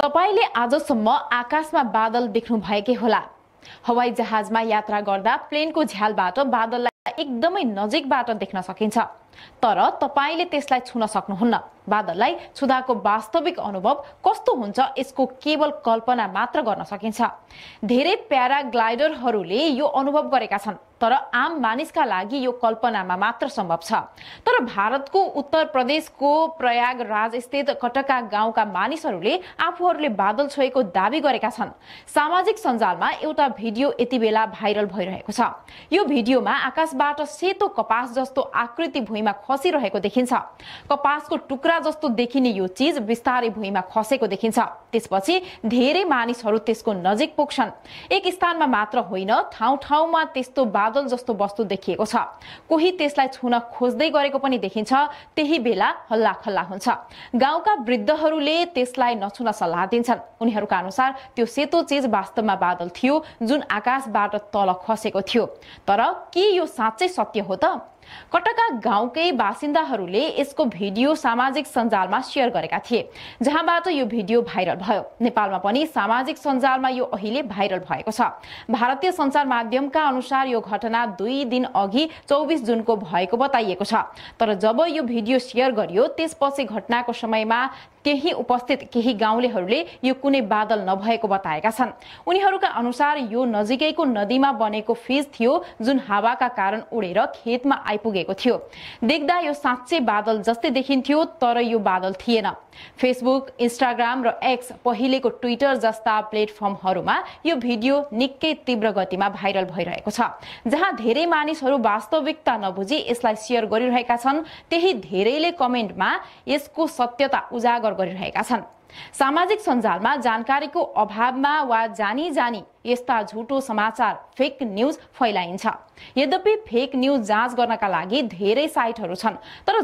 तपाईले आजसम्म आकाशमा बादल देख्नु भएकै होला। हवाई जहाजमा यात्रा गर्दा प्लेनको झ्यालबाट बादललाई एकदमै नजिकबाट देख्न सकिन्छ, तर तपाईले त्यसलाई छुन सक्नुहुन्न। बादललाई छुदाको वास्तविक अनुभव कस्तो हुन्छ यसको केवल कल्पना मात्र गर्न सकिन्छ। धेरै प्याराग्लाइडरहरूले यो अनुभव गरेका छन्, तर आम मानिसका लागि यो कल्पनामा मात्र सम्भव छ। तर भारतको उत्तर प्रदेशको प्रयागराज स्थित कटका गाउँका मानिसहरूले आफूहरूले बादल छोएको दाबी गरेका छन्। सामाजिक सञ्जालमा एउटा भिडियो यति बेला भाइरल भइरहेको छ। यो भिडियोमा आकाशबाट सेतो कपास जस्तो आकृति भुइँमा खसिरहेको देखिन्छ। कपासको टुक्रा जस्तो देखिने यो चीज बिस्तारै भुइँमा खसेको देखिन्छ। त्यसपछि धेरै मानिसहरू त्यसको नजिक पुग्छन्। एक स्थानमा मात्र होइन, ठाउँ ठाउँमा त्यस्तो बादल जस्तो वस्तु देखिएको छ। कोही त्यसलाई छुन खोज्दै गरेको पनि देखिन्छ। त्यही बेला हल्ला खल्ला हुन्छ। गाउँका वृद्धहरूले त्यसलाई नछुन सल्लाह दिन्छन्। उनीहरूका अनुसार त्यो सेतो चीज वास्तवमा बादल थियो, जुन आकाशबाट तल खसेको थियो। तर के यो साँच्चै सत्य हो त? कटका गाउँकै बासिन्दाहरूले यसको भिडियो सामाजिक सञ्जालमा शेयर गरेका थिए, जहाँबाट यो भिडियो भाइरल भयो। नेपालमा पनि सामाजिक सञ्जालमा यो अहिले भाइरल भएको छ। भारतीय सञ्चार माध्यमका अनुसार यो घटना 2 दिन अघि 24 जुनको भएको बताइएको छ। तर जब यो भिडियो शेयर गरियो त्यसपछि घटनाको समयमा त्यही उपस्थित केही गाउँलेहरूले यो कुनै बादल नभएको बताएका छन्। उनीहरूका अनुसार यो नजिकैको नदीमा बनेको फिज थियो, जुन हावाका कारण उडेर खेतमा आइपुगेको थियो। देख्दा यो साँच्चै बादल जस्तै देखिन्थ्यो, तर यो बादल थिएन। फेसबुक, इन्स्टाग्राम र एक्स, पहिलेको ट्विटर जस्ता प्लेटफर्महरूमा यो भिडियो निकै तीव्र गतिमा भाइरल भइरहेको छ। जहाँ धेरै मानिसहरू वास्तविकता नबुझी यसलाई शेयर गरिरहेका छन्, त्यही धेरैले कमेन्टमा यसको सत्यता उजागर गरिरहेका छन्। सामाजिक सञ्जालमा जानकारीको अभावमा वा जानी जानी यस्ता झुटो समाचार, फेक न्यूज फैलाइन्छ। यद्यपि फेक न्यूज जाँच गर्नका लागि धेरै साइटहरू छन्, तर